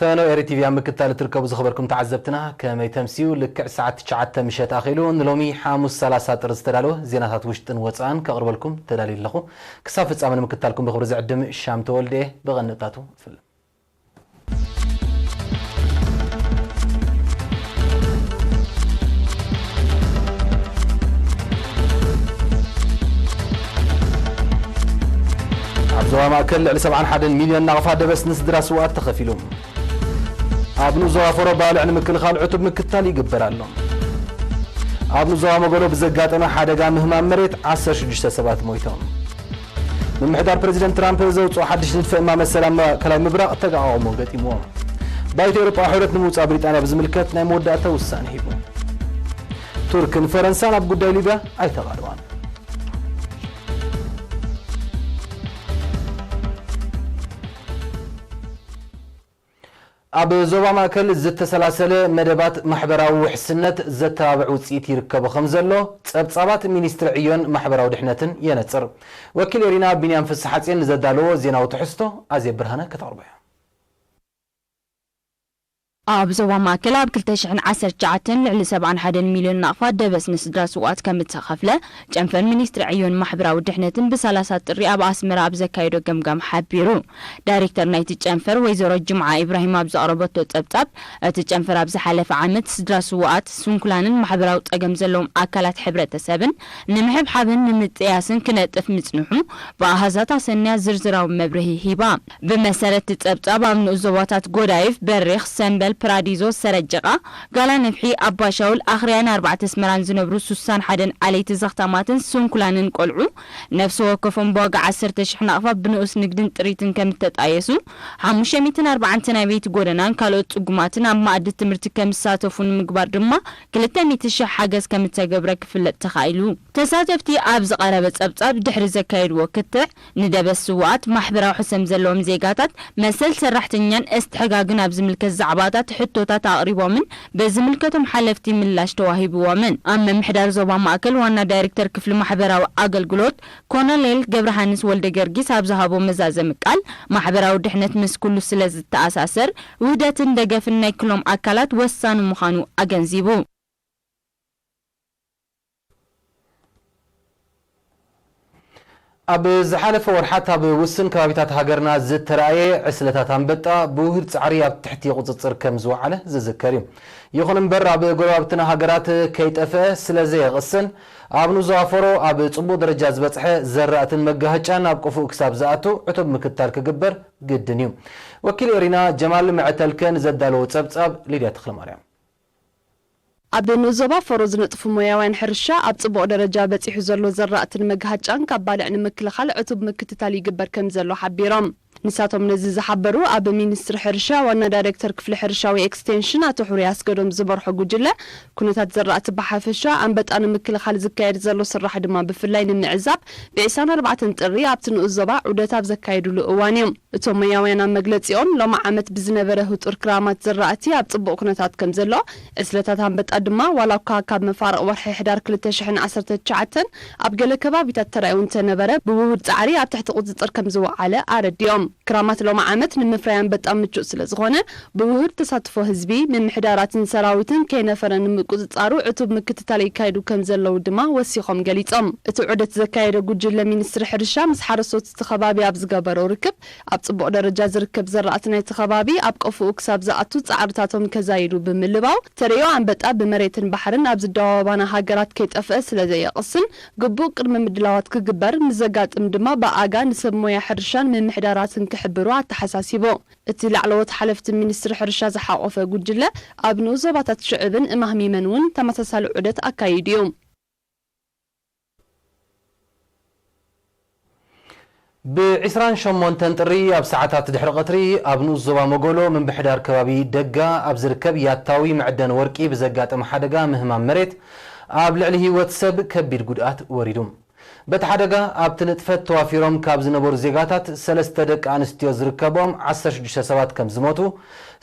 ተኖ ኤሪ ቲቪ ኣብ ምክትታል እትርከቡ ዝኸበርኩም ተዓዘብትና፣ ከመይ ተምስዩ? ልክዕ ሰዓት ትሽዓተ ምሸት ኣኺሉ፣ ንሎሚ ሓሙስ ሰላሳ ጥሪ ዝተዳለወ ዜናታት ውሽጥን ወጻእን ከቕርበልኩም ተዳልዩ ኣለኹ። ክሳብ ፍጻመ ንምክትታልኩም ብኽብሪ ዝዕድም ሻም ተወልደ እየ። ብቐንጥታቱ ንፍለ። ኣብ ዞባ ማእከል ልዕሊ ሰብዓን ሓደን ሚልዮን ናቕፋ ደበስ ንስድራ ስውኣት ተኸፊሉ። ኣብ ንኡስ ዞባ ፈሮ ባልዕ ንምክልኻል ዕቱብ ምክትታል ይግበር ኣሎ። ኣብ ንኡስ ዞባ መጎሎ ብዘጋጠመ ሓደጋ ምህማም መሬት ዓሰርተ ሽዱሽተ ሰባት ሞይቶም። ምምሕዳር ፕረዚደንት ትራምፕ ዘውፅኦ ሓድሽ ንድፈ እማመ ሰላም ማእከላይ ምብራቕ ተቃውሞ ገጢምዎ። ባይቶ ኤውሮጳዊ ሕብረት ንምውፃእ ብሪጣንያ ብዝምልከት ናይ መወዳእታ ውሳነ ሂቡ። ቱርክን ፈረንሳን ኣብ ጉዳይ ሊብያ ኣይተቓልዋን። ኣብ ዞባ ማእከል ዝተሰላሰለ መደባት ማሕበራዊ ውሕስነት ዘተባብዕ ውጽኢት ይርከቦ ከም ዘሎ ጸብጻባት ሚኒስትሪ ዕዮን ማሕበራዊ ድሕነትን የነጽር። ወኪል ኤሪና ቢንያም ፍስሓጽዮን ንዘዳለዎ ዜናዊ ትሕዝቶ ኣዜብ ብርሃነ ከተቕርቦ እያ። ኣብ ዞባ ማእከል ኣብ ክልተ ሽሕን ዓሰርተ ትሽዓተን ልዕሊ ሰብዓን ሓደን ሚልዮን ናቕፋ ደበስ ንስድራ ስውኣት ከም እተኸፍለ ጨንፈር ሚኒስትሪ ዕዮን ማሕበራዊ ድሕነትን ብሰላሳ ጥሪ ኣብ ኣስመራ ኣብ ዘካየዶ ገምጋም ሓቢሩ። ዳይሬክተር ናይቲ ጨንፈር ወይዘሮ ጅምዓ ኢብራሂም ኣብ ዘቕረበቶ ጸብጻብ፣ እቲ ጨንፈር ኣብ ዝሓለፈ ዓመት ስድራ ስውኣት፣ ስንኩላንን ማሕበራዊ ጸገም ዘለዎም ኣካላት ሕብረተሰብን ንምሕብሓብን ንምጥያስን ክነጥፍ ምጽንሑ ብኣሃዛት ኣሰንያ ዝርዝራዊ መብርሂ ሂባ። ብመሰረት እቲ ጸብጻብ፣ ኣብ ንኡስ ዞባታት ጎዳይፍ፣ በሪኽ፣ ሰምበል፣ ፕራዲዞ፣ ሰረጀቓ፣ ጋላ ነፍሒ፣ ኣባሻውል፣ ኣኽርያን ኣርባዕተ ኣስመራን ዝነብሩ ሱሳን ሓደን ዓለይቲ ዘኽታማትን ስንኩላንን ቆልዑ ነፍሲ ወከፎም ብዋጋ ዓሰርተ ሽሕ ናቕፋ ብንኡስ ንግድን ጥሪትን ከም እተጣየሱ፣ ሓሙሽተ ሚእትን ኣርባዓን ናብይቲ ጎደናን ካልኦት ጽጉማትን ኣብ መኣዲ ትምህርቲ ከም ዝሳተፉ ንምግባር ድማ ክልተ ሚእቲ ሽሕ ሓገዝ ከም እተገብረ ክፍለጥ ተኻኢሉ። ተሳተፍቲ ኣብ ዝቐረበ ጸብጻብ ድሕሪ ዘካየድዎ ክትዕ፣ ንደበስ ስውኣት፣ ማሕበራዊ ሕሰም ዘለዎም ዜጋታት፣ መሰል ሰራሕተኛን እስትሕጋግን ኣብ ዝምልከት ዛዕባታት ሕቶታት ኣቕሪቦምን በዝምልከቶም ሓለፍቲ ምላሽ ተዋሂብዎምን። ኣብ ምምሕዳር ዞባ ማእከል ዋና ዳይሬክተር ክፍሊ ማሕበራዊ ኣገልግሎት ኮሎኔል ገብረሃንስ ወልደ ገርጊስ ኣብ ዝሃቦ መዛዘሚ ቃል፣ ማሕበራዊ ድሕነት ምስ ኩሉ ስለ ዝተኣሳሰር ውህደትን ደገፍን ናይ ኩሎም ኣካላት ወሳኒ ምዃኑ ኣገንዚቡ። ኣብ ዝሓለፈ ወርሓት ኣብ ውስን ከባቢታት ሃገርና ዝተራእየ ዕስለታት ኣንበጣ ብውህድ ጻዕሪ ኣብ ትሕቲ ቁጽጽር ከም ዝወዓለ ዝዝከር እዩ። ይኹን እምበር፣ ኣብ ጎረባብትና ሃገራት ከይጠፍአ ስለ ዘየቕስን፣ ኣብ ንኡስ ዞባ ፈሮ ኣብ ጽቡቕ ደረጃ ዝበጽሐ ዘራእትን መጋህጫን ኣብ ቆፎኡ ክሳብ ዝኣቱ ዕቱብ ምክትታል ክግበር ግድን እዩ። ወኪል ኤሪና ጀማል መዐተልከ ንዘዳለዎ ጸብጻብ ሊድያ ተኽለማርያም። ኣብ ንኡስ ዞባ ፈሮ ዝነጥፉ ሞያውያን ሕርሻ፣ ኣብ ጽቡቕ ደረጃ በጺሑ ዘሎ ዘራእትን መግሃጫን ካብ ባልዕ ንምክልኻል ዕቱብ ምክትታል ይግበር ከም ዘሎ ሓቢሮም። ንሳቶም ነዚ ዝሓበሩ፣ ኣብ ሚኒስትሪ ሕርሻ ዋና ዳይሬክተር ክፍሊ ሕርሻዊ ኤክስቴንሽን ኣቶ ሕሩይ ኣስገዶም ዝመርሖ ጉጅለ፣ ኩነታት ዘራእቲ ብሓፈሻ፣ ኣንበጣ ንምክልኻል ዝካየድ ዘሎ ስራሕ ድማ ብፍላይ ንምዕዛብ፣ ብ ዕስራን ኣርባዕተን ጥሪ ኣብቲ ንኡስ ዞባ ዑደት ኣብ ዘካየድሉ እዋን እዮም። እቶም ሞያውያን ኣብ መግለጺኦም፣ ሎሚ ዓመት ብዝነበረ ህጡር ክራማት ዘራእቲ ኣብ ጽቡቕ ኩነታት ከም ዘሎ፣ ዕስለታት ኣንበጣ ድማ ዋላ እኳ ካብ መፋርቕ ወርሒ ሕዳር ክልተ ሽሕን ዓሰርተ ትሽዓተን ኣብ ገለ ከባቢታት ተራእዩ እንተነበረ፣ ብውሁድ ጻዕሪ ኣብ ትሕቲ ቁጽጽር ከም ዝወዓለ ኣረዲኦም። ክራማት ሎሚ ዓመት ንምፍራይ ኣንበጣ ምቹእ ስለ ዝኾነ፣ ብውሁድ ተሳትፎ ህዝቢ፣ ምምሕዳራትን ሰራዊትን ከይነፈረ ንምቁጽጻሩ ዕቱብ ምክትታል ይካየዱ ከም ዘለዉ ድማ ወሲኾም ገሊጾም። እቲ ዑደት ዘካየደ ጉጅለ ሚኒስትሪ ሕርሻ ምስ ሓረስቶት እቲ ከባቢ ኣብ ዝገበሮ ርክብ፣ ኣብ ጽቡቕ ደረጃ ዝርከብ ዘራእቲ ናይቲ ከባቢ ኣብ ቆፎኡ ክሳብ ዝኣቱ ጻዕርታቶም ከዛይዱ ብምልባው፣ ተርእዮ ኣንበጣ ብመሬትን ባሕርን ኣብ ዝደዋወባና ሃገራት ከይጠፍአ ስለ ዘየቕስን፣ ግቡእ ቅድመ ምድላዋት ክግበር፣ ምስ ዘጋጥም ድማ ብኣጋ ንሰብ ሞያ ሕርሻን ምምሕዳራትን ክሕብሩ ኣተሓሳሲቡ። እቲ ላዕለዎት ሓለፍቲ ሚኒስትሪ ሕርሻ ዝሓቖፈ ጉጅለ፣ ኣብ ንኡስ ዞባታት ሽዕብን እማህሚመን እውን ተመሳሳሊ ዑደት ኣካይዱ እዩ። ብ ዕስራን ሸሞንተን ጥሪ ኣብ ሰዓታት ድሕሪ ቀትሪ ኣብ ንኡስ ዞባ መጎሎ ምምሕዳር ከባቢ ደጋ ኣብ ዝርከብ ያታዊ መዕደኒ ወርቂ ብዘጋጠመ ሓደጋ ምህማም መሬት ኣብ ልዕሊ ህይወት ሰብ ከቢድ ጉድኣት ወሪዱ። በቲ ሓደጋ ኣብቲ ንጥፈት ተዋፊሮም ካብ ዝነበሩ ዜጋታት ሰለስተ ደቂ ኣንስትዮ ዝርከቦም ዓሰርተ ሽዱሽተ ሰባት ከም ዝሞቱ፣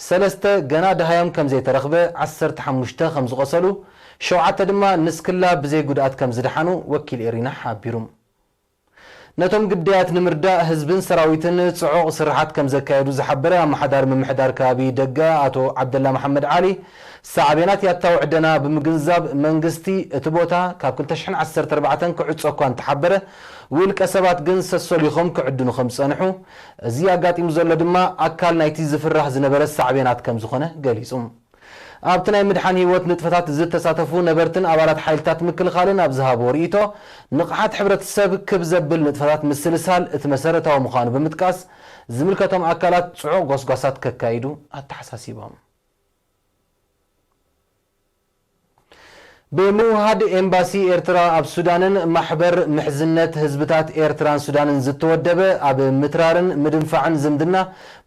ሰለስተ ገና ደሃዮም ከም ዘይተረኽበ፣ ዓሰርተ ሓሙሽተ ከም ዝቖሰሉ፣ ሸውዓተ ድማ ንስክላ ብዘይ ጉድኣት ከም ዝደሓኑ ወኪል ኤሪና ሓቢሩ። ነቶም ግዳያት ንምርዳእ ህዝብን ሰራዊትን ጽዑቕ ስርሓት ከም ዘካየዱ ዝሓበረ ኣመሓዳሪ ምምሕዳር ከባቢ ደጋ ኣቶ ዓብደላ መሓመድ ዓሊ፣ ሳዕቤናት ያታው ዕደና ብምግንዛብ መንግስቲ እቲ ቦታ ካብ ክልተ ሽሕን ዓሰርተ ኣርባዕተን ክዕጾ እኳ እንተሓበረ፣ ውልቀ ሰባት ግን ሰሰሊኾም ክዕድኑ ከም ዝጸንሑ፣ እዚ ኣጋጢሙ ዘሎ ድማ ኣካል ናይቲ ዝፍራህ ዝነበረ ሳዕቤናት ከም ዝኾነ ገሊጹ። ኣብቲ ናይ ምድሓን ህይወት ንጥፈታት ዝተሳተፉ ነበርትን ኣባላት ሓይልታት ምክልኻልን ኣብ ዝሃብዎ ርእይቶ፣ ንቕሓት ሕብረተሰብ ክብ ዘብል ንጥፈታት ምስልሳል እቲ መሰረታዊ ምዃኑ ብምጥቃስ፣ ዝምልከቶም ኣካላት ጽዑቕ ጎስጓሳት ከካይዱ ኣተሓሳሲቦም። ብምውሃድ ኤምባሲ ኤርትራ ኣብ ሱዳንን ማሕበር ምሕዝነት ህዝብታት ኤርትራን ሱዳንን ዝተወደበ፣ ኣብ ምትራርን ምድንፋዕን ዝምድና፣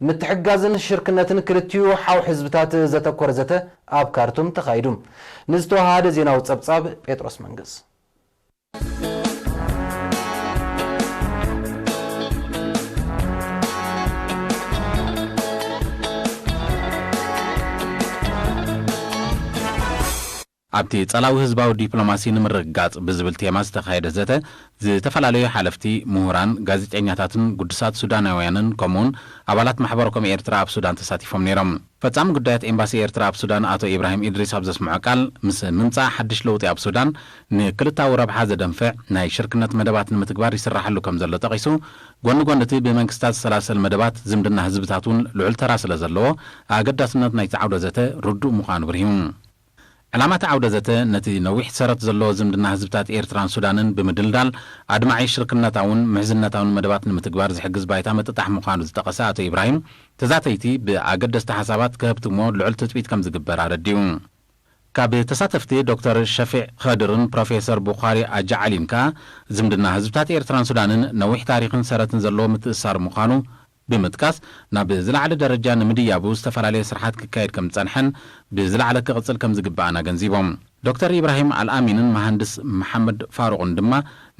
ምትሕጋዝን ሽርክነትን ክልቲኡ ሓው ህዝብታት ዘተኮረ ዘተ ኣብ ካርቱም ተኻይዱ። ንዝተወሃሃደ ዜናዊ ጸብጻብ ጴጥሮስ መንግስ። ኣብቲ ጸላዊ ህዝባዊ ዲፕሎማሲ ንምርግጋጽ ብዝብል ቴማ ዝተኻየደ ዘተ፣ ዝተፈላለዩ ሓለፍቲ፣ ምሁራን፣ ጋዜጠኛታትን ግዱሳት ሱዳናውያንን ከምኡውን ኣባላት ማሕበረኮም ኤርትራ ኣብ ሱዳን ተሳቲፎም ነይሮም። ፈጻሚ ጉዳያት ኤምባሲ ኤርትራ ኣብ ሱዳን ኣቶ ኢብራሂም ኢድሪስ ኣብ ዘስምዖ ቃል፣ ምስ ምምጻእ ሓድሽ ለውጢ ኣብ ሱዳን ንክልታዊ ረብሓ ዘደንፍዕ ናይ ሽርክነት መደባት ንምትግባር ይስራሓሉ ከም ዘሎ ጠቒሱ፣ ጎኒ ጎኒ እቲ ብመንግስታት ዝሰላሰል መደባት ዝምድና ህዝብታት እውን ልዑል ተራ ስለ ዘለዎ፣ ኣገዳስነት ናይቲ ዓውደ ዘተ ርዱእ ምዃኑ ብርሂሙ። ዕላማ እቲ ዓውደ ዘተ ነቲ ነዊሕ ሰረት ዘለዎ ዝምድና ህዝብታት ኤርትራን ሱዳንን ብምድልዳል፣ ኣድማዒ ሽርክነታውን ምሕዝነታውን መደባት ንምትግባር ዝሕግዝ ባይታ ምጥጣሕ ምዃኑ ዝጠቐሰ ኣቶ ኢብራሂም፣ ተዛተይቲ ብኣገደስቲ ሓሳባት ክህብትሞ ልዑል ትጽቢት ከም ዝግበር ኣረዲኡ። ካብ ተሳተፍቲ ዶክተር ሸፊዕ ኸድርን ፕሮፌሰር ቡኻሪ ኣጃዓሊን ከኣ፣ ዝምድና ህዝብታት ኤርትራን ሱዳንን ነዊሕ ታሪኽን ሰረትን ዘለዎ ምትእስሳር ምዃኑ ብምጥቃስ፣ ናብ ዝለዓለ ደረጃ ንምድያቡ ዝተፈላለየ ስርሓት ክካየድ ከም ዝጸንሐን ብዝለዓለ ክቕጽል ከም ዝግባእን ኣገንዚቦም። ዶክተር ኢብራሂም ኣልኣሚንን መሃንድስ መሓመድ ፋሩቕን ድማ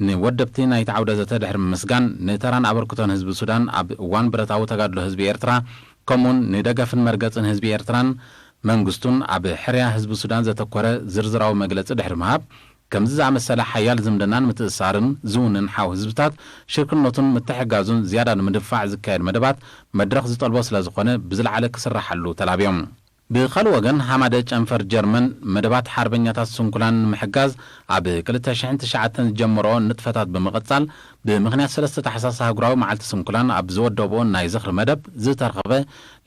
ንወደብቲ ናይቲ ዓውደ ዘተ ድሕሪ ምምስጋን፣ ንተራን ኣበርክቶን ህዝቢ ሱዳን ኣብ እዋን ብረታዊ ተጋድሎ ህዝቢ ኤርትራ፣ ከምኡውን ንደገፍን መርገጽን ህዝቢ ኤርትራን መንግስቱን ኣብ ሕርያ ህዝቢ ሱዳን ዘተኮረ ዝርዝራዊ መግለጺ ድሕሪ ምሃብ፣ ከምዚ ዝኣመሰለ ሓያል ዝምድናን ምትእስሳርን ዝውንን ሓው ህዝብታት ሽርክነቱን ምትሕግጋዙን ዝያዳ ንምድንፋዕ ዝካየድ መደባት መድረኽ ዝጠልቦ ስለ ዝኾነ ብዝለዓለ ክስራሓሉ ተላብዮም። ብኻልእ ወገን፣ ሃማደ ጨንፈር ጀርመን መደባት ሓርበኛታት ስንኩላን ንምሕጋዝ ኣብ ክልተ ሽሕን ትሽዓተን ዝጀመሮ ንጥፈታት ብምቕጻል፣ ብምኽንያት ሰለስተ ታሕሳስ ኣህጉራዊ መዓልቲ ስንኩላን ኣብ ዝወደብኦ ናይ ዝኽሪ መደብ ዝተረኸበ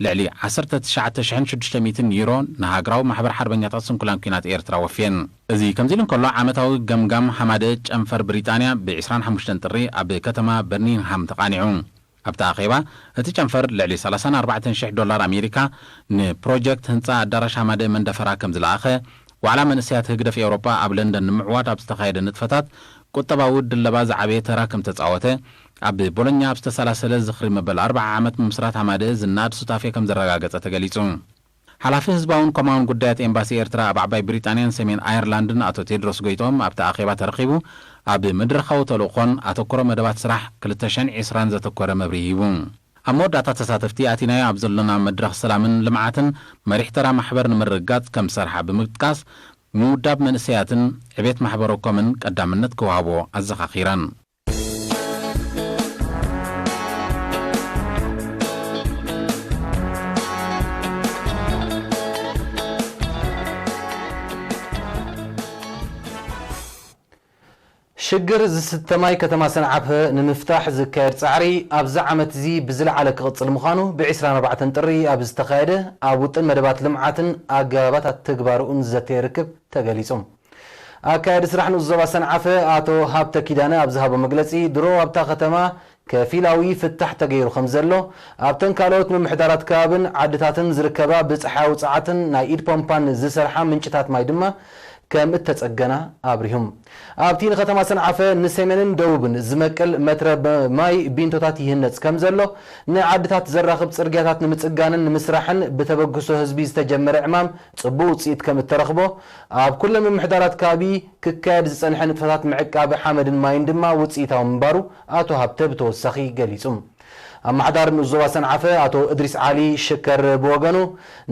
ልዕሊ ዓሰርተ ትሽዓተ ሽሕን ሽዱሽተ ሚእትን ዩሮ ንሃገራዊ ማሕበር ሓርበኛታት ስንኩላን ኲናት ኤርትራ ወፍየን። እዚ ከምዚ ኢሉ እንከሎ፣ ዓመታዊ ገምጋም ሃማደ ጨንፈር ብሪጣንያ ብ ዕስራን ሓሙሽተን ጥሪ ኣብ ከተማ በርሚንግሃም ተቓኒዑ። ኣብቲ ኣኼባ፣ እቲ ጨንፈር ልዕሊ ሰላሳን ኣርባዕተን ሽሕ ዶላር ኣሜሪካ ንፕሮጀክት ህንጻ ኣዳራሽ ሃማደ መንደፈራ ከም ዝለኣኸ፣ ዋዕላ መንእሰያት ህግደፍ ኤውሮጳ ኣብ ለንደን ንምዕዋት ኣብ ዝተኻየደ ንጥፈታት ቁጠባዊ ድለባ ዝዓበየ ተራ ከም ተጻወተ፣ ኣብ ቦሎኛ ኣብ ዝተሰላሰለ ዝኽሪ መበል ኣርብዓ ዓመት ምምስራት ሃማደ ዝነኣድ ሱታፌ ከም ዘረጋገጸ ተገሊጹ። ሓላፊ ህዝባውን ኮማውን ጉዳያት ኤምባሲ ኤርትራ ኣብ ዓባይ ብሪጣንያን ሰሜን ኣየርላንድን ኣቶ ቴድሮስ ጎይትኦም ኣብቲ ኣኼባ ተረኺቡ፣ ኣብ መድረኻዊ ተልእኾን ኣተኩሮ መደባት ስራሕ ክልተ ሽሕን ዕስራን ዘተኮረ መብርሂ ሂቡ። ኣብ መወዳእታ ተሳተፍቲ ኣቲናዮ ኣብ ዘሎና መድረኽ ሰላምን ልምዓትን መሪሕ ተራ ማሕበር ንምርግጋጽ ከም ዝሰርሓ ብምጥቃስ፣ ምውዳብ መንእሰያትን ዕቤት ማሕበረኮምን ቀዳምነት ክወሃቦ ኣዘኻኺረን። ሽግር ዝስተ ማይ ከተማ ሰንዓፈ ንምፍታሕ ዝካየድ ጻዕሪ ኣብዚ ዓመት እዚ ብዝለዓለ ክቕጽል ምዃኑ ብ ዕስራን ኣርባዕተን ጥሪ ኣብ ዝተኻየደ ኣብ ውጥን መደባት ልምዓትን ኣገባባት ኣተግባርኡን ዝዘተየ ርክብ ተገሊጹ። ኣካያዲ ስራሕ ንኡስ ዞባ ሰንዓፈ ኣቶ ሃብተ ኪዳነ ኣብ ዝሃቦ መግለጺ፣ ድሮ ኣብታ ከተማ ከፊላዊ ፍታሕ ተገይሩ ከም ዘሎ፣ ኣብተን ካልኦት ምምሕዳራት ከባብን ዓድታትን ዝርከባ ብጸሓያዊ ጸዓትን ናይ ኢድ ፖምፓን ዝሰርሓ ምንጭታት ማይ ድማ ከም እተጸገና ኣብሪሁ። ኣብቲ ንከተማ ሰንዓፈ ንሰሜንን ደቡብን ዝመቅል መትረብ ማይ ቢንቶታት ይህነጽ ከም ዘሎ፣ ንዓድታት ዘራኽብ ጽርግያታት ንምጽጋንን ንምስራሕን ብተበግሶ ህዝቢ ዝተጀመረ ዕማም ጽቡቕ ውጽኢት ከም እተረኽቦ፣ ኣብ ኩለን ምምሕዳራት ከባቢ ክካየድ ዝጸንሐ ንጥፈታት ምዕቃብ ሓመድን ማይን ድማ ውጽኢታዊ ምንባሩ ኣቶ ሃብተ ብተወሳኺ ገሊጹ። ኣመሓዳሪ ንኡስ ዞባ ሰንዓፈ ኣቶ እድሪስ ዓሊ ሽከር ብወገኑ፣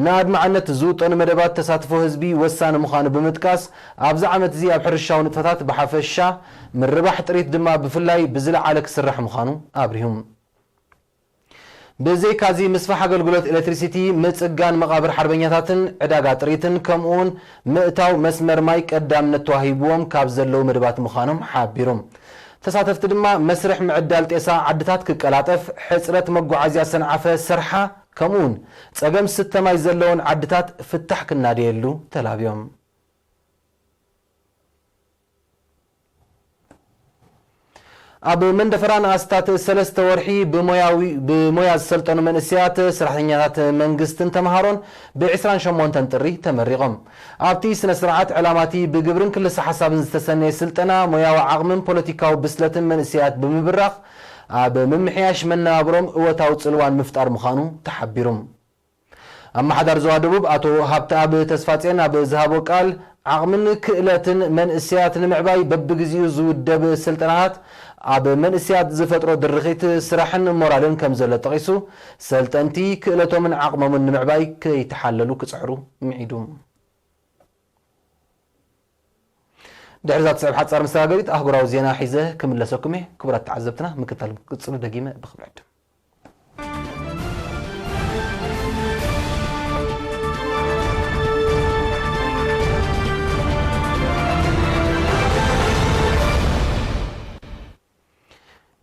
ንኣድማዕነት ዝውጠኑ መደባት ተሳትፎ ህዝቢ ወሳኒ ምዃኑ ብምጥቃስ፣ ኣብዚ ዓመት እዚ ኣብ ሕርሻዊ ንጥፈታት ብሓፈሻ፣ ምርባሕ ጥሪት ድማ ብፍላይ ብዝለዓለ ክስራሕ ምዃኑ ኣብሪሁ። ብዘይካዚ ምስፋሕ ኣገልግሎት ኤሌክትሪሲቲ፣ ምጽጋን መቓብር ሓርበኛታትን ዕዳጋ ጥሪትን ከምኡውን ምእታው መስመር ማይ ቀዳምነት ተዋሂብዎም ካብ ዘለዉ መደባት ምዃኖም ሓቢሩ። ተሳተፍቲ ድማ መስርሕ ምዕዳል ጤሳ ዓድታት ክቀላጠፍ፣ ሕጽረት መጓዓዝያ ሰንዓፈ ሰርሓ ከምኡውን ጸገም ስተ ማይ ዘለወን ዓድታት ፍታሕ ክናደየሉ ተላብዮም። ኣብ መንደፈራ ንኣስታት ሰለስተ ወርሒ ብሞያዊ ብሞያ ዝሰልጠኑ መንእሰያት ሰራሕተኛታት መንግስትን ተምሃሮን ብዕስራን ሸሞንተን ጥሪ ተመሪቖም። ኣብቲ ስነ ስርዓት ዕላማቲ ብግብርን ክልሰ ሓሳብን ዝተሰነየ ስልጠና ሞያዊ ዓቕምን ፖለቲካዊ ብስለትን መንእሰያት ብምብራኽ ኣብ ምምሕያሽ መነባብሮም እወታዊ ጽልዋን ምፍጣር ምዃኑ ተሓቢሩ። ኣመሓዳሪ ዞባ ደቡብ ኣቶ ሃብተኣብ ተስፋጽዮን ኣብ ዝሃቦ ቃል፣ ዓቕምን ክእለትን መንእሰያት ንምዕባይ በብግዜኡ ዝውደብ ስልጠናታት ኣብ መንእሰያት ዝፈጥሮ ድርኺት ስራሕን ሞራልን ከም ዘሎ ጠቒሱ፣ ሰልጠንቲ ክእለቶምን ዓቕሞምን ንምዕባይ ከይተሓለሉ ክጽዕሩ ምዒዱ። ድሕሪ እዛ ትስዕብ ሓጻር መሰጋገሪት ኣህጉራዊ ዜና ሒዘ ክምለሰኩም እየ። ክቡራት ተዓዘብትና፣ ምክታል ክትቅጽሉ ደጊመ ብኽብሪ ዕድም።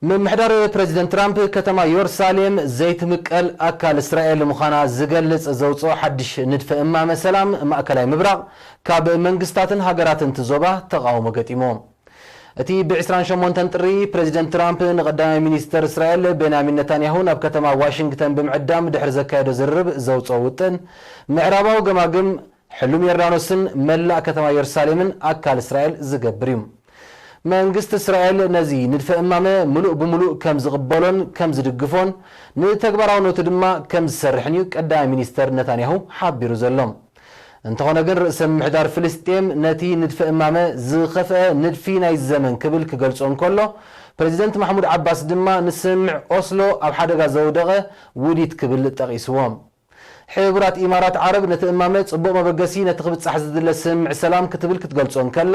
ምምሕዳር ፕረዚደንት ትራምፕ፣ ከተማ ዮርሳሌም ዘይትምቀል ኣካል እስራኤል ምዃና ዝገልጽ ዘውጽኦ ሓድሽ ንድፈ እማመ ሰላም ማእከላይ ምብራቕ፣ ካብ መንግስታትን ሃገራትን እቲ ዞባ ተቓውሞ ገጢሞ። እቲ ብ ዕስራን ሸሞንተን ጥሪ ፕረዚደንት ትራምፕ ንቀዳማይ ሚኒስተር እስራኤል ቤንያሚን ነታንያሁ ናብ ከተማ ዋሽንግተን ብምዕዳም ድሕሪ ዘካየዶ ዝርርብ ዘውጽኦ ውጥን፣ ምዕራባዊ ገማግም ሕሉም ዮርዳኖስን መላእ ከተማ ዮርሳሌምን ኣካል እስራኤል ዝገብር እዩ። መንግስቲ እስራኤል ነዚ ንድፈ እማመ ምሉእ ብምሉእ ከም ዝቕበሎን ከም ዝድግፎን፣ ንተግባራውነቱ ድማ ከም ዝሰርሕን እዩ ቀዳማይ ሚኒስተር ነታንያሁ ሓቢሩ ዘሎ። እንተኾነ ግን፣ ርእሰ ምምሕዳር ፍልስጤም ነቲ ንድፈ እማመ ዝኸፍአ ንድፊ ናይ ዘመን ክብል ክገልጾ እንከሎ፣ ፕረዚደንት ማሕሙድ ዓባስ ድማ ንስምምዕ ኦስሎ ኣብ ሓደጋ ዘውደቐ ውዲት ክብል ጠቒስዎ። ሕቡራት ኢማራት ዓረብ ነቲ እማመ ጽቡቕ መበገሲ፣ ነቲ ክብጻሕ ዝድለ ስምምዕ ሰላም ክትብል ክትገልጾ እንከላ፣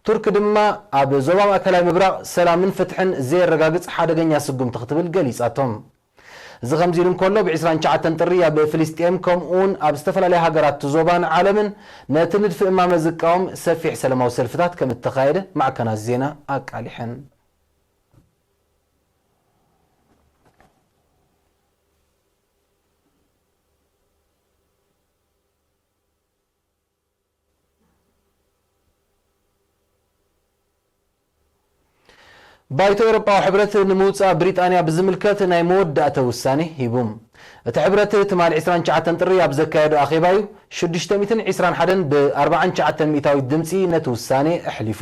ቱርክ ድማ ኣብ ዞባ ማእከላይ ምብራቕ ሰላምን ፍትሕን ዘየረጋግጽ ሓደገኛ ስጉምቲ ክትብል ገሊጻቶ። እዚ ከምዚ ኢሉ እንከሎ፣ ብ ዕስራን ትሽዓተን ጥሪ ኣብ ፍልስጤም ከምኡውን ኣብ ዝተፈላለያ ሃገራት ዞባን ዓለምን ነቲ ንድፊ እማመ ዝቃወም ሰፊሕ ሰላማዊ ሰልፍታት ከም እተኻየደ ማዕከናት ዜና ኣቃሊሐን። ባይቶ ኤውሮጳዊ ሕብረት ንምውጻእ ብሪጣንያ ብዝምልከት ናይ መወዳእታ ውሳኔ ሂቡ። እቲ ሕብረት ትማሊ ዕስራን ትሽዓተን ጥሪ ኣብ ዘካየዶ ኣኼባ'ዩ ሽዱሽተ ሚእትን ዕስራን ሓደን ብኣርባዓን ትሽዓተን ሚእታዊት ድምጺ ነቲ ውሳኔ ኣሕሊፉ።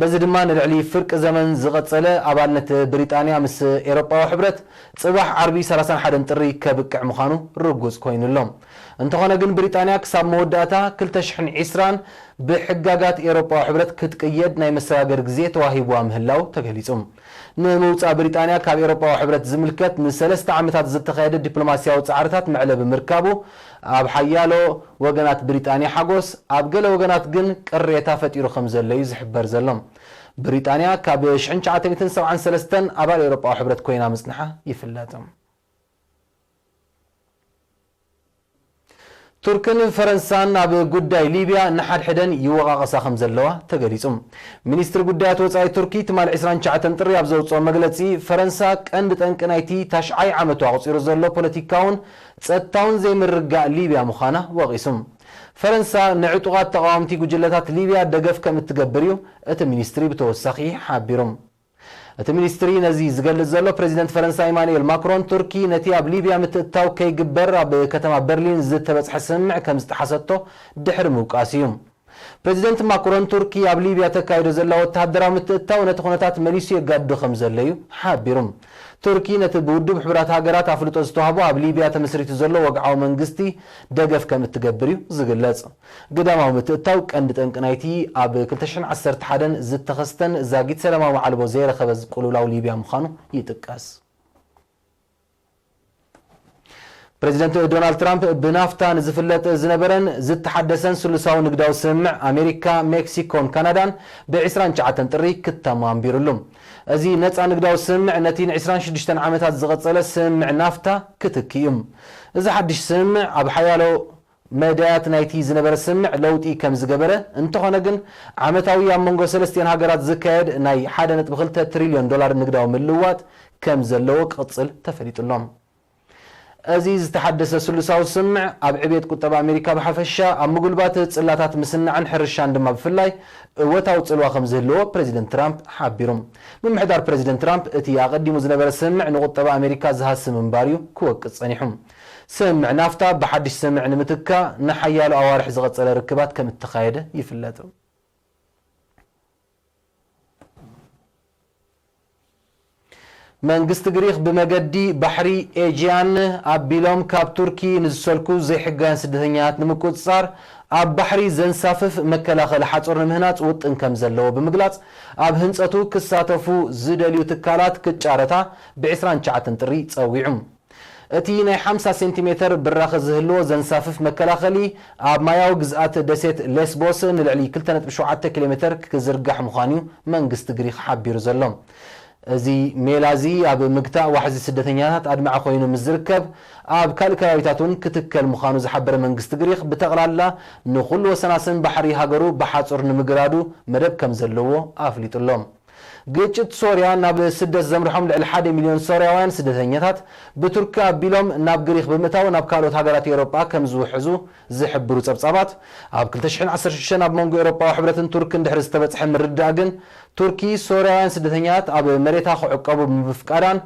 በዚ ድማ ንልዕሊ ፍርቂ ዘመን ዝቐጸለ ኣባልነት ብሪጣንያ ምስ ኤውሮጳዊ ሕብረት ጽባሕ ዓርቢ ሰላሳን ሓደን ጥሪ ከብቅዕ ምዃኑ ርጉጽ ኮይኑ ኣሎ። እንተኾነ ግን ብሪጣንያ ክሳብ መወዳእታ ክልተ ሽሕን ዕስራን ብሕጋጋት ኤውሮጳዊ ሕብረት ክትቅየድ ናይ መሰጋገሪ ግዜ ተዋሂብዋ ምህላው ተገሊጹ። ንምውጻእ ብሪጣንያ ካብ ኤውሮጳዊ ሕብረት ዝምልከት ንሰለስተ ዓመታት ዝተኻየደ ዲፕሎማስያዊ ጻዕርታት መዕለቢ ምርካቡ ኣብ ሓያሎ ወገናት ብሪጣንያ ሓጎስ፣ ኣብ ገለ ወገናት ግን ቅሬታ ፈጢሩ ከም ዘሎ እዩ ዝሕበር ዘሎ። ብሪጣንያ ካብ ሽሕን ትሽዓተ ሚእትን ሰብዓን ሰለስተን ኣባል ኤውሮጳዊ ሕብረት ኮይና ምጽንሓ ይፍለጥ። ቱርክን ፈረንሳን ኣብ ጉዳይ ሊብያ ንሓድሕደን ይወቓቐሳ ከም ዘለዋ ተገሊጹ። ሚኒስትሪ ጉዳያት ወጻኢ ቱርኪ ትማሊ ዕስራን ትሽዓተን ጥሪ ኣብ ዘውጽኦ መግለጺ፣ ፈረንሳ ቀንዲ ጠንቂ ናይቲ ታሽዓይ ዓመቱ ኣቑጺሩ ዘሎ ፖለቲካውን ጸጥታውን ዘይምርግጋእ ሊብያ ምዃና ወቒሱ። ፈረንሳ ንዕጡቓት ተቓወምቲ ጉጅለታት ሊብያ ደገፍ ከም እትገብር እዩ እቲ ሚኒስትሪ ብተወሳኺ ሓቢሩ። እቲ ሚኒስትሪ ነዚ ዝገልጽ ዘሎ፣ ፕረዚደንት ፈረንሳ ኢማኑኤል ማክሮን፣ ቱርኪ ነቲ ኣብ ሊብያ ምትእትታው ከይግበር ኣብ ከተማ በርሊን ዝተበጽሐ ስምምዕ ከም ዝጠሓሰቶ ድሕሪ ምውቃሱ እዩ። ፕረዚደንት ማክሮን፣ ቱርኪ ኣብ ሊብያ ተካይዶ ዘላ ወተሃደራዊ ምትእትታው ነቲ ኩነታት መሊሱ የጋድዶ ከም ዘሎ እዩ ሓቢሩ። ቱርኪ ነቲ ብውድብ ሕቡራት ሃገራት ኣፍልጦ ዝተዋህቦ ኣብ ሊብያ ተመስሪቱ ዘሎ ወግዓዊ መንግስቲ ደገፍ ከም እትገብር እዩ ዝግለጽ። ግዳማዊ ምትእትታው ቀንዲ ጠንቂ ናይቲ ኣብ ክልተ ሽሕን ዓሰርተ ሓደን ዝተኸስተን ዛጊት ሰላማዊ ማዕልቦ ዘይረኸበ ቅልውላው ሊብያ ምዃኑ ይጥቀስ። ፕሬዚደንት ዶናልድ ትራምፕ ብናፍታ ንዝፍለጥ ዝነበረን ዝተሓደሰን ስሉሳዊ ንግዳዊ ስምምዕ ኣሜሪካ፣ ሜክሲኮን ካናዳን ብ ዕስራን ትሽዓተን ጥሪ ክታሙ ኣንቢሩሉ። እዚ ነጻ ንግዳዊ ስምምዕ ነቲ ን ዕስራን ሽዱሽተን ዓመታት ዝቐጸለ ስምምዕ ናፍታ ክትኪ እዩ። እዚ ሓድሽ ስምምዕ ኣብ ሓያሎ መዳያት ናይቲ ዝነበረ ስምምዕ ለውጢ ከም ዝገበረ፣ እንተኾነ ግን ዓመታዊ ኣብ መንጎ ሰለስቲኤን ሃገራት ዝካየድ ናይ ሓደ ነጥቢ ክልተ ትሪልዮን ዶላር ንግዳዊ ምልውዋጥ ከም ዘለዎ ክቕጽል ተፈሊጡሎም። እዚ ዝተሓደሰ ስሉሳዊ ስምምዕ ኣብ ዕብየት ቁጠባ ኣሜሪካ ብሓፈሻ፣ ኣብ ምጉልባት ጽላታት ምስናዕን ሕርሻን ድማ ብፍላይ እወታዊ ጽልዋ ከም ዝህልዎ ፕሬዚደንት ትራምፕ ሓቢሩ። ምምሕዳር ፕሬዚደንት ትራምፕ እቲ ኣቐዲሙ ዝነበረ ስምምዕ ንቁጠባ ኣሜሪካ ዝሃሲ ምንባር እዩ ክወቅስ ጸኒሑ። ስምምዕ ናፍታ ብሓድሽ ስምምዕ ንምትካ ንሓያሎ ኣዋርሕ ዝቐጸለ ርክባት ከም እተኻየደ ይፍለጥ። መንግስቲ ግሪኽ ብመገዲ ባሕሪ ኤጂያን ኣቢሎም ካብ ቱርኪ ንዝሰልኩ ዘይሕጋውያን ስደተኛታት ንምቁጽጻር ኣብ ባሕሪ ዘንሳፍፍ መከላኸሊ ሓጹር ንምህናጽ ውጥን ከም ዘለዎ ብምግላጽ፣ ኣብ ህንጸቱ ክሳተፉ ዝደልዩ ትካላት ክጫረታ ብ ዕስራን ትሽዓተን ጥሪ ጸዊዑ። እቲ ናይ ሓምሳ ሴንቲሜተር ብራኸ ዝህልዎ ዘንሳፍፍ መከላኸሊ፣ ኣብ ማያዊ ግዝኣት ደሴት ሌስቦስ ንልዕሊ ክልተ ነጥቢ ሸውዓተ ኪሎ ሜተር ክዝርጋሕ ምዃኑ'ዩ መንግስቲ ግሪኽ ሓቢሩ ዘሎ። እዚ ሜላ እዚ ኣብ ምግታእ ዋሕዚ ስደተኛታት ኣድማዒ ኮይኑ ምስ ዝርከብ፣ ኣብ ካልእ ከባቢታት እውን ክትከል ምዃኑ ዝሓበረ መንግስቲ ግሪኽ፣ ብጠቕላላ ንኹሉ ወሰናስን ባሕሪ ሃገሩ ብሓጹር ንምግራዱ መደብ ከም ዘለዎ ኣፍሊጡ ኣሎ። ግጭት ሶርያ ናብ ስደት ዘምርሖም ልዕሊ ሓደ ሚልዮን ሶርያውያን ስደተኛታት፣ ብቱርኪ ኣቢሎም ናብ ግሪኽ ብምእታው ናብ ካልኦት ሃገራት ኤውሮጳ ከም ዝውሕዙ ዝሕብሩ ጸብጻባት፣ ኣብ ክልተ ሽሕን ዓሰርተ ሽዱሽተን ኣብ መንጎ ኤውሮጳዊ ሕብረትን ቱርክን ድሕሪ ዝተበጽሐ ምርድዳእ ግን፣ ቱርኪ ሶርያውያን ስደተኛታት ኣብ መሬታ ክዕቀቡ ብምፍቃዳን፣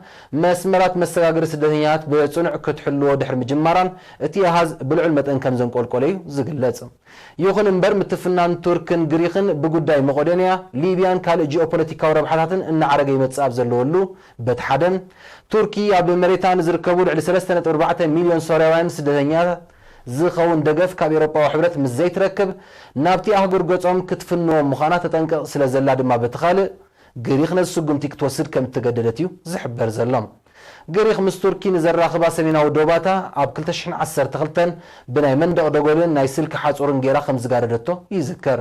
መስመራት መሰጋገሪ ስደተኛታት ብጽኑዕ ክትሕልዎ ድሕሪ ምጅማራን፣ እቲ ኣሃዝ ብልዑል መጠን ከም ዘንቆልቆለ እዩ ዝግለጽ። ይኹን እምበር፣ ምትፍናን ቱርክን ግሪኽን ብጉዳይ መቄዶንያ፣ ሊብያን ካልእ ጂኦፖለቲካዊ ረብሓታትን እናዓረገ ይመጽእ ኣብ ዘለወሉ፣ በቲ ሓደ፣ ቱርኪ ኣብ መሬታ ንዝርከቡ ልዕሊ ሰለስተ ነጥቢ ኣርባዕተ ሚልዮን ሶርያውያን ስደተኛታት ዝኸውን ደገፍ ካብ ኤውሮጳዊ ሕብረት ምስ ዘይትረክብ፣ ናብቲ ኣህጉር ገጾም ክትፍንዎም ምዃና ተጠንቅቕ ስለ ዘላ ድማ፣ በቲ ካልእ፣ ግሪኽ ነዚ ስጉምቲ ክትወስድ ከም እተገደደት እዩ ዝሕበር ዘሎ። ግሪኽ ምስ ቱርኪ ንዘራኽባ ሰሜናዊ ዶባታ ኣብ ክልተ ሽሕን ዓሰርተ ክልተን ብናይ መንደቕ ደጎልን ናይ ስልኪ ሓጹርን ገይራ ከም ዝጋረደቶ ይዝከር።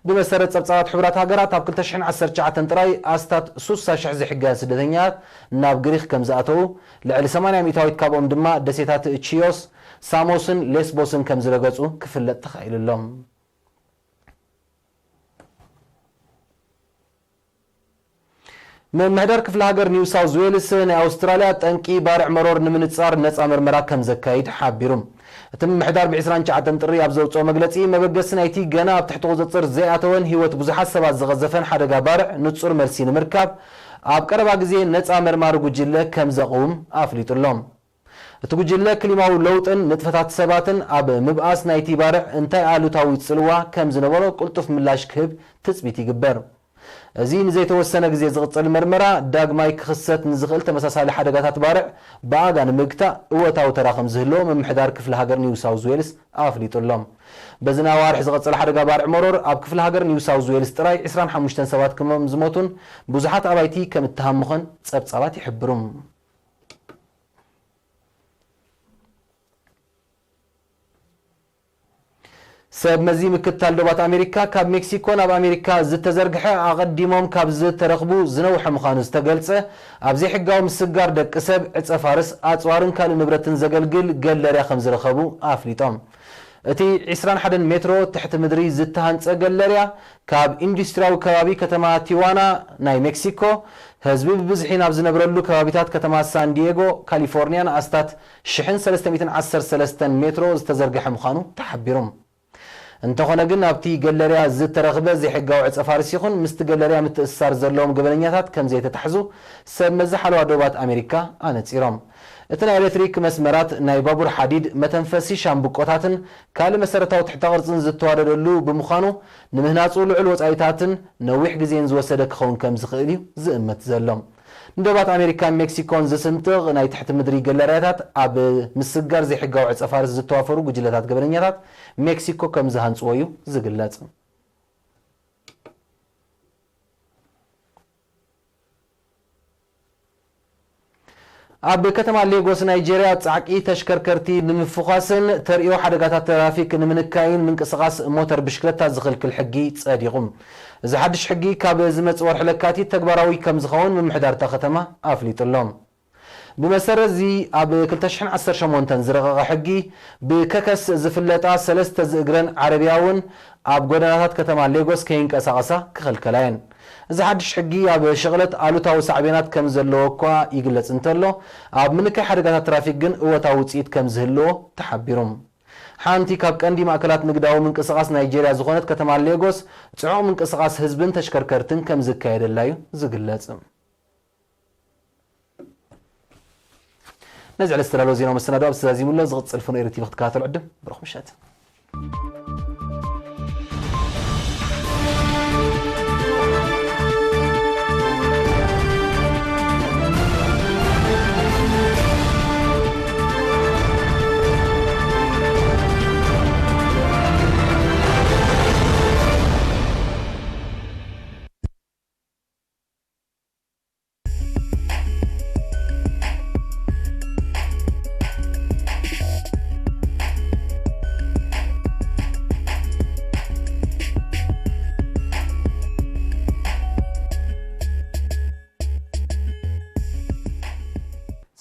ብመሰረት ጸብጻባት ሕቡራት ሃገራት፣ ኣብ ክልተ ሽሕን ዓሰርተ ትሽዓተን ጥራይ ኣስታት ሱሳ ሽሕ ዘይሕጋውያን ስደተኛታት ናብ ግሪኽ ከም ዝኣተዉ፣ ልዕሊ ሰማንያ ሚእታዊት ካብኦም ድማ ደሴታት ቺዮስ፣ ሳሞስን ሌስቦስን ከም ዝረገጹ ክፍለጥ ተኻኢሉ ኣሎ። ምምሕዳር ክፍለ ሃገር ኒው ሳውዝ ዌልስ፣ ናይ ኣውስትራልያ ጠንቂ ባርዕ መሮር ንምንጻር ነጻ መርመራ ከም ዘካይድ ሓቢሩ። እቲ ምምሕዳር ብ ዕስራን ትሽዓተን ጥሪ ኣብ ዘውጽኦ መግለጺ፣ መበገሲ ናይቲ ገና ኣብ ትሕቲ ቁጽጽር ዘይኣተወን ህይወት ብዙሓት ሰባት ዝቐዘፈን ሓደጋ ባርዕ ንጹር መልሲ ንምርካብ፣ ኣብ ቀረባ ግዜ ነጻ መርማሪ ጉጅለ ከም ዘቕውም ኣፍሊጡ ኣሎ። እቲ ጉጅለ፣ ክሊማዊ ለውጥን ንጥፈታት ሰባትን ኣብ ምብኣስ ናይቲ ባርዕ እንታይ ኣሉታዊ ጽልዋ ከም ዝነበሮ ቅልጡፍ ምላሽ ክህብ ትጽቢት ይግበር። እዚ ንዘይተወሰነ ግዜ ዝቕጽል መርመራ፣ ዳግማይ ክኽሰት ንዝኽእል ተመሳሳሊ ሓደጋታት ባርዕ ብኣጋ ንምግታእ እወታዊ ተራ ከም ዝህልዎ ምምሕዳር ክፍለ ሃገር ኒው ሳውዝ ዌልስ ኣፍሊጡ ኣሎ። በዚ ንኣዋርሕ ዝቐጸለ ሓደጋ ባርዕ መሮር፣ ኣብ ክፍለ ሃገር ኒው ሳውዝ ዌልስ ጥራይ ዕስራን ሓሙሽተን ሰባት ከም ዝሞቱን ብዙሓት ኣባይቲ ከም እተሃምኾን ጸብጻባት ይሕብሩ። ሰብ መዚ ምክትታል ዶባት ኣሜሪካ፣ ካብ ሜክሲኮ ናብ ኣሜሪካ ዝተዘርግሐ፣ ኣቐዲሞም ካብ ዝተረኽቡ ዝነውሐ ምዃኑ ዝተገልጸ፣ ኣብ ዘይሕጋዊ ምስጋር ደቂ ሰብ፣ ዕጸ ፋርስ፣ ኣጽዋርን ካልእ ንብረትን ዘገልግል ገለርያ ከም ዝረኸቡ ኣፍሊጦም። እቲ ዕስራን ሓደን ሜትሮ ትሕቲ ምድሪ ዝተሃንጸ ገለርያ፣ ካብ ኢንዱስትሪያዊ ከባቢ ከተማ ቲዋና ናይ ሜክሲኮ፣ ህዝቢ ብብዝሒ ናብ ዝነብረሉ ከባቢታት ከተማ ሳን ዲየጎ፣ ካሊፎርኒያ፣ ንኣስታት ሽሕን ሰለስተ ሚእትን ዓሰርተ ሰለስተን ሜትሮ ዝተዘርግሐ ምዃኑ ተሓቢሩ። እንተኾነ ግን፣ ኣብቲ ገለርያ ዝተረኽበ ዘይሕጋዊ ዕጸ ፋርስ ይኹን ምስቲ ገለርያ ምትእስሳር ዘለዎም ገበነኛታት ከም ዘይተታሕዙ ሰብ መዚ ሓለዋ ዶባት ኣሜሪካ ኣነጺሮም። እቲ ናይ ኤሌክትሪክ መስመራት፣ ናይ ባቡር ሓዲድ፣ መተንፈሲ ሻምብቆታትን ካልእ መሰረታዊ ትሕተ ቅርጽን ዝተዋደደሉ ብምዃኑ፣ ንምህናጹ ልዑል ወጻኢታትን ነዊሕ ግዜን ዝወሰደ ክኸውን ከም ዝኽእል እዩ ዝእመት ዘሎ። ንዶባት ኣሜሪካን ሜክሲኮን ዝስንጥቕ ናይ ትሕቲ ምድሪ ገለርያታት፣ ኣብ ምስጋር ዘይሕጋዊ ዕጸ ፋርስ ዝተዋፈሩ ጉጅለታት ገበነኛታት ሜክሲኮ ከም ዝሃንጽዎ እዩ ዝግለጽ። ኣብ ከተማ ሌጎስ ናይጄርያ ጻዕቂ ተሽከርከርቲ ንምፍዃስን ተርእዮ ሓደጋታት ትራፊክ ንምንካይን ምንቅስቓስ ሞተር ብሽክለታ ዝኽልክል ሕጊ ጸዲቑ። እዚ ሓድሽ ሕጊ ካብ ዝመጽእ ወርሒ ለካቲት ተግባራዊ ከም ዝኸውን ምምሕዳር እታ ከተማ ኣፍሊጡ ኣሎ። ብመሰረት እዚ ኣብ ክልተ ሽሕን ዓሰርተ ሸሞንተን ዝረቐቐ ሕጊ ብከከስ ዝፍለጣ ሰለስተ ዝእግረን ዓረብያ እውን ኣብ ጎደናታት ከተማ ሌጎስ ከይንቀሳቐሳ ክኽልከላ እየን። እዚ ሓድሽ ሕጊ ኣብ ሽቕለት ኣሉታዊ ሳዕቤናት ከም ዘለዎ እኳ ይግለጽ እንተሎ፣ ኣብ ምንካይ ሓደጋታት ትራፊክ ግን እወታዊ ውጽኢት ከም ዝህልዎ ተሓቢሩ። ሓንቲ ካብ ቀንዲ ማእከላት ንግዳዊ ምንቅስቓስ ናይጄርያ ዝኾነት ከተማ ሌጎስ ጽዑቕ ምንቅስቓስ ህዝብን ተሽከርከርትን ከም ዝካየደላ እዩ ዝግለጽ። ነዚ ዕለት ዝተዳለወ ዜናዊ መሰናዶ ኣብዚ ተዛዚሙ ኣሎ። ዝቕጽል ፍኖ ኤሪ ቲቪ ክትከታተሉ ዕድም። ብሩኽ ምሸት።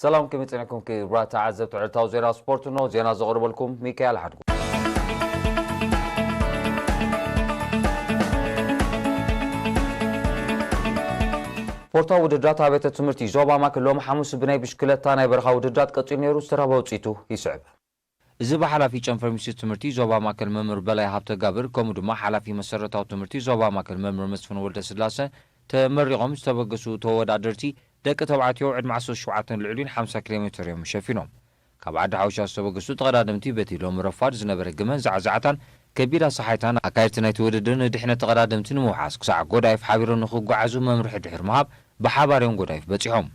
ሰላም፣ ከመይ ጸኒሕኩም ክቡራት ተዓዘብቲ ዕለታዊ ዜና ስፖርት? እነሆ ዜና ዘቕርበልኩም ሚካኤል ሓድጉ። ስፖርታዊ ውድድራት ኣብያተ ትምህርቲ ዞባ ማእከል ሎሚ ሓሙስ ብናይ ብሽክለታ ናይ በረኻ ውድድራት ቀጺሉ ነይሩ። ዝተረኽበ ውጽኢቱ ይስዕብ። እዚ ብሓላፊ ጨንፈር ሚኒስትሪ ትምህርቲ ዞባ ማእከል መምህር በላይ ሃብተጋብር፣ ከምኡ ድማ ሓላፊ መሰረታዊ ትምህርቲ ዞባ ማእከል መምህር መስፍን ወልደስላሰ ተመሪቖም ዝተበገሱ ተወዳደርቲ ደቂ ተባዕትዮ ዕድመ ዓሰርተ ሸውዓተን ልዕሊኡን ሓምሳ ኪሎ ሜትር እዮም ሸፊኖም። ካብ ዓዲ ሓውሻ ዝተበገሱ ተቐዳደምቲ በቲ ሎሚ ረፋድ ዝነበረ ግመን ዛዕዛዕታን ከቢድ ኣሰሓይታን ኣካየድቲ ናይቲ ውድድር ንድሕነት ተቐዳደምቲ ንምውሓስ ክሳዕ ጎዳይፍ ሓቢሮም ንኽጓዓዙ መምርሒ ድሕሪ ምሃብ ብሓባር እዮም ጎዳይፍ በጺሖም።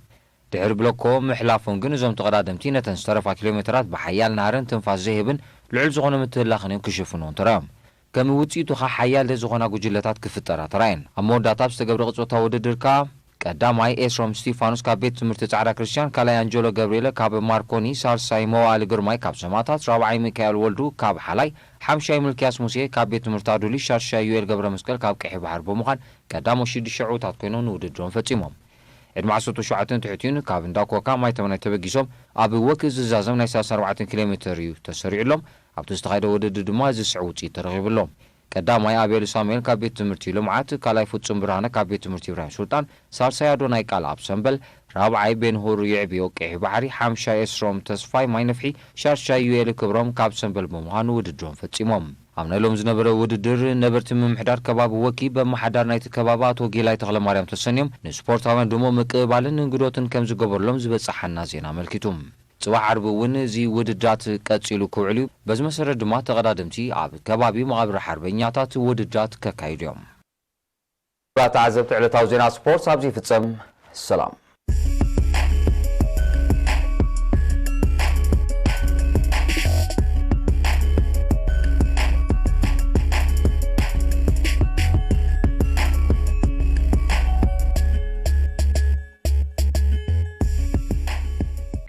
ድሕሪ ብለኮ ምሕላፎም ግን እዞም ተቐዳደምቲ ነተን ዝተረፋ ኪሎ ሜትራት ብሓያል ናህርን ትንፋስ ዘይህብን ልዑል ዝኾነ ምትህላኽን እዮም ክሽፍንዎም ተራዮም። ከም ውጽኢቱ ኸኣ ሓያል ዝኾና ጉጅለታት ክፍጠራ ተራየን። ኣብ መወዳእታ ኣብ ዝተገብረ ቅጽበታዊ ውድድር ከኣ ቀዳማይ ኤስሮም ስቲፋኖስ ካብ ቤት ትምህርቲ ጻዕዳ ክርስቲያን፣ ካልኣይ ኣንጀሎ ገብርኤለ ካብ ማርኮኒ፣ ሳልሳይ መዋእሊ ግርማይ ካብ ሰማእታት፣ ራብዓይ ሚካኤል ወልዱ ካብ ሓላይ፣ ሓምሻይ ሚልክያስ ሙሴ ካብ ቤት ትምህርቲ ኣዱሊ፣ ሻድሻይ ዩኤል ገብረ መስቀል ካብ ቀይሕ ባሕሪ ብምዃን ቀዳሞት ሽዱሽተ ዕዉታት ኮይኖም ንውድድሮም ፈጺሞም። ዕድመ ዓሰርተ ሸውዓተን ትሕቲኡን ካብ እንዳ ኮካ ማይ ተምናይ ተበጊሶም ኣብ ወክ ዝዛዘም ናይ ሰላሳ ኣርባዕተ ኪሎ ሜትር እዩ ተሰሪዑሎም። ኣብቲ ዝተኻየደ ውድድር ድማ ዝስዕብ ውጽኢት ተረኺቡሎም። ቀዳማይ ኣቤል ሳሙኤል ካብ ቤት ትምህርቲ ልምዓት፣ ካልኣይ ፍጹም ብርሃነ ካብ ቤት ትምህርቲ ኢብራሂም ሱልጣን፣ ሳልሳይ ኣዶናይ ቃልኣብ ሰምበል፣ ራብዓይ ቤንሁር ይዕብዮ ቀይሕ ባሕሪ፣ ሓምሻይ ኤስሮም ተስፋይ ማይ ነፍሒ፣ ሻድሻይ ዩኤል ክብሮም ካብ ሰምበል ብምዃን ውድድሮም ፈጺሞም። ኣብ ናይ ሎም ዝነበረ ውድድር ነበርቲ ምምሕዳር ከባቢ ወኪ በመሓዳር ናይቲ ከባቢ ኣቶ ጌላይ ተኽለማርያም ተሰንዮም ንስፖርታውያን ድሙቕ ምቅብባልን እንግዶትን ከም ዝገበርሎም ዝበጽሓና ዜና ኣመልኪቱ። ጽባሕ ዓርቢ እውን እዚ ውድድራት ቀጺሉ ክውዕል እዩ። በዚ መሰረት ድማ ተቐዳደምቲ ኣብ ከባቢ መቓብር ሓርበኛታት ውድድራት ከካይዱ እዮም። ክቡራት ተዓዘብቲ፣ ዕለታዊ ዜና ስፖርት ኣብዚ ይፍጸም። ሰላም።